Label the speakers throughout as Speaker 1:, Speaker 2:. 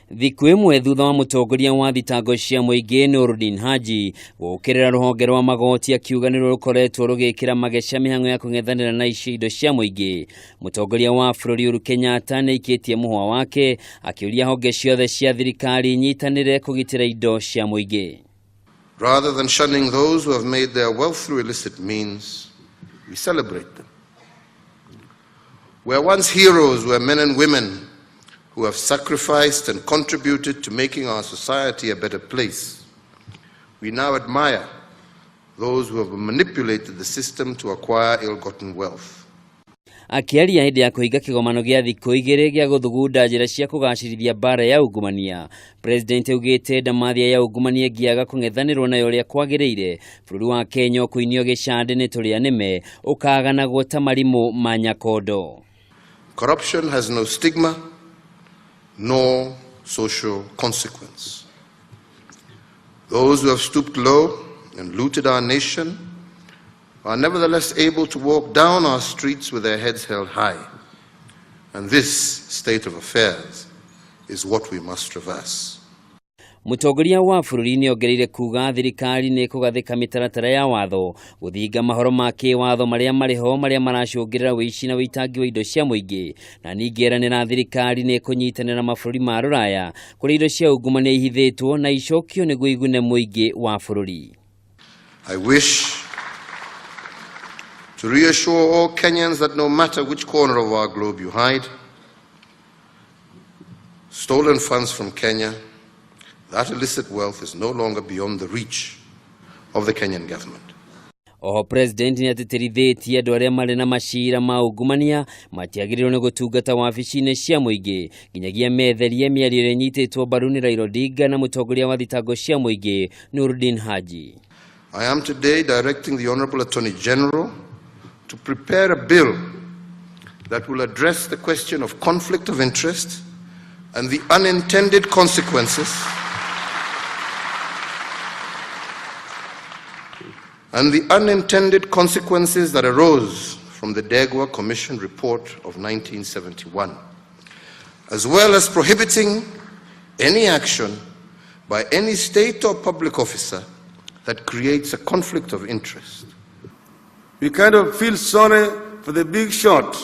Speaker 1: Thikũ ĩmwe thutha wa mũtongoria wa thitango cia mũingĩ Noordin Haji gũũkĩrĩra rũhonge rwa magoti akiuga nĩ rũkoretwo rũgĩkĩra mageca mĩhang'o ya kũng'ethanĩra na ici indo cia mũingĩ. Mũtongoria wa bũrũri Uhuru Kenyatta nĩ aikĩtie mũhwa wake akĩũria honge ciothe cia thirikari inyitanĩre kũgitĩra indo cia mũingĩ.
Speaker 2: Rather than shunning those who have made their wealth through illicit means, we celebrate them. Where once heroes were men and women who have sacrificed and contributed to making our society a better place, we now admire those who have manipulated the system to acquire ill-gotten wealth.
Speaker 1: Akĩaria hĩndĩ ya kũhinga kĩgomano gĩa thikũ igĩrĩ gĩa gũthugunda njĩra cia kũgacĩrithia mbara ya ungumania, President augĩte ndamathia ya ungumania ĩngĩaga kũng'ethanĩrwo nayo ũrĩa kwagĩrĩire, bũrũri wa Kenya ũkũinio gĩcandĩ nĩ tũrĩa nĩme ũkaganagwo ta marimũ ma nyakondo.
Speaker 2: Corruption has no stigma nor social consequence. Those who have stooped low and looted our nation are nevertheless able to walk down our streets with their heads held high. And this state of affairs is what we must reverse.
Speaker 1: Mũtongoria wa bũrũri nĩ ongereire kuga thirikari nĩ ĩkũgathĩka mĩtaratara ya watho gũthinga mahoro ma kĩwatho marĩa marĩ ho marĩa maracũngĩrĩra ũici na ũitangi wa indo cia mũingĩ, na ningĩ eranĩra thirikari nĩ ĩkũnyitanĩra mabũrũri ma rũraya kũrĩa indo cia ungumania ihithĩtwo na icokio nĩguo igune mũingĩ wa bũrũri.
Speaker 2: I wish to reassure all Kenyans that no matter which corner of our globe you hide stolen funds from Kenya, that illicit wealth is no longer beyond the reach of the Kenyan government.
Speaker 1: Oho President nĩ atĩtĩrithĩtie andũ arĩa marĩ na macira ma ungumania matiagĩrĩirwo nĩ gũtungata wabici-inĩ cia mũingĩ nginyagia metherie mĩario ĩrĩa ĩnyitĩtwo mbaru nĩ Raila Odinga na mũtongoria wa thitango cia mũingĩ Noordin Haji.
Speaker 2: I am today directing the Honorable Attorney General to prepare a bill that will address the question of conflict of interest and the unintended consequences that arose from the Ndegwa Commission report of 1971, as well as prohibiting any action by any state or public officer that creates a conflict of interest.
Speaker 3: We kind of feel sorry for the big shot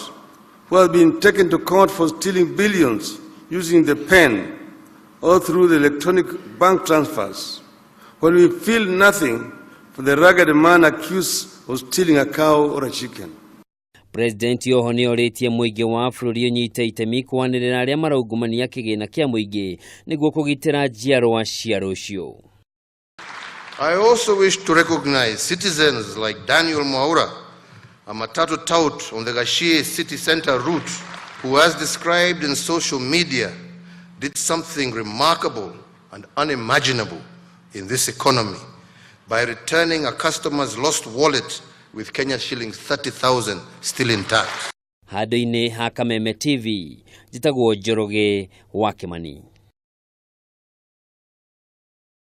Speaker 3: who has been taken to court for stealing billions using the pen or through the electronic bank transfers, when we feel nothing for the rugged man accused of stealing a cow or a chicken.
Speaker 1: President oho nĩ orĩtie mũingĩ wa bũrũri ũnyite itemi kwanĩrĩra arĩa maraungumania kĩgĩna kĩa mũingĩ nĩguo kũgitĩra njiarwa cia rũciũ.
Speaker 2: I also wish to recognize citizens like Daniel Mwaura, a matatu tout on the Gachie city center route, who, as described in social media, did something remarkable and unimaginable in this economy by returning a customer's lost wallet with Kenya shillings 30,000 still intact.
Speaker 1: Handũ-inĩ ha Kameme TV, njĩtagwo Njoroge wa Kimani.